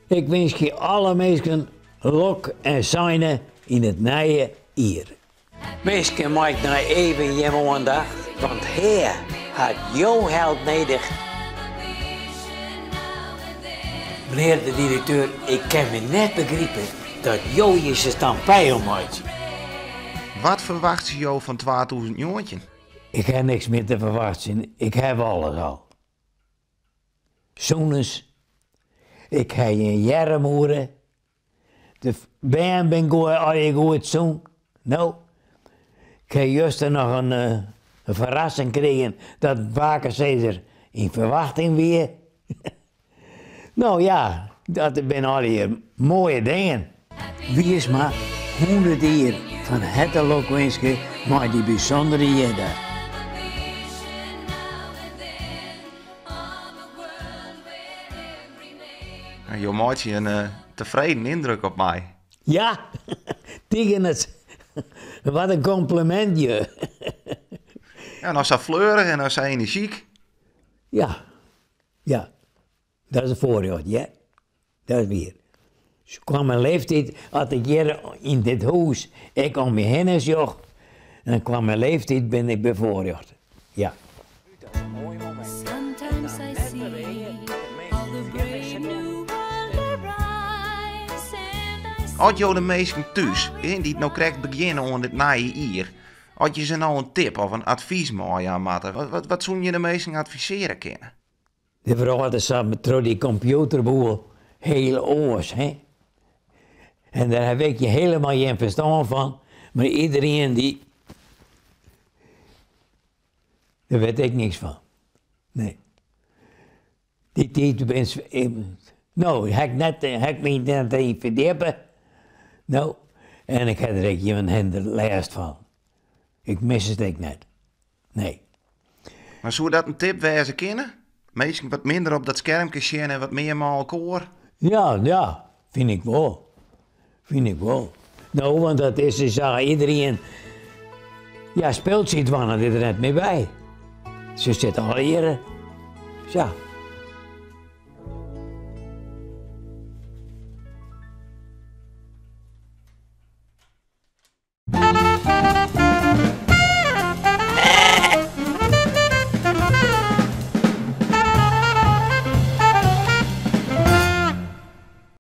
Ik winskje alle minsken lok en seine yn it nije jier. Minsken mei ik no even jim oandacht, want Hea hat jo help nedich. Menear de direkteur, ik kin my net begripe dat jo je sa stampij om meitsje. Wat ferwachtsje jo fan 2019? Ik ha niks mear te ferwachtsjen, ik haw alles al. Sûnens, ik ha gjin earmoede, de bern binne allegear goed sûn. No, ik ha juster noch in ferrassing krigen dat pakesizzer yn ferwachting wie. No ja, dat binne allegear moaie dingen. Wiersma, 100 jier fan herte lokwinske mei dy bysûndere jierdei. Jo meitsje in tefreden yndruk op my. Ja, tige net. Wat in komplimint, je. Ja, noch sa fleurich en noch sa enerzjyk. Ja, ja. Dat is in foarrjocht, ja. Dat is wier. Kwa myn leeftiid, as ik hjir yn dit hûs ek om my hinne sjoch, dan kwa myn leeftiid bin ik befoarrjochte. Ja. As jo de minsken thús, dy't no krekt begjinne oan dit nije jier, as je se no in tip of in advys meijaan moatte, wat soene je de minsken advisearje kinne? De wrâld is sa troch dy kompjûterboel hiel oars, hè. En dêr haw ik helemaal gjin ferstân fan, mar iderien dy, dêr wit ik niks fan. Nee. Dy tiid bin, no, ha ik net, ha ik my net yn ferdjippe, no, en ik ha der ek gjin hinder lêst fan. Ik mis it ek net. Nee. Mar soe dat in tip wêze kinne? Minsken wat minder op dat skermke sjen en wat mear mei elkoar? Ja, ja, fyn ik wol. Fyn ik wol. No, want dat is dus sa, iderien, ja, spultsje dwaan, dat is der net mear by. Se sitte allegearre, sa.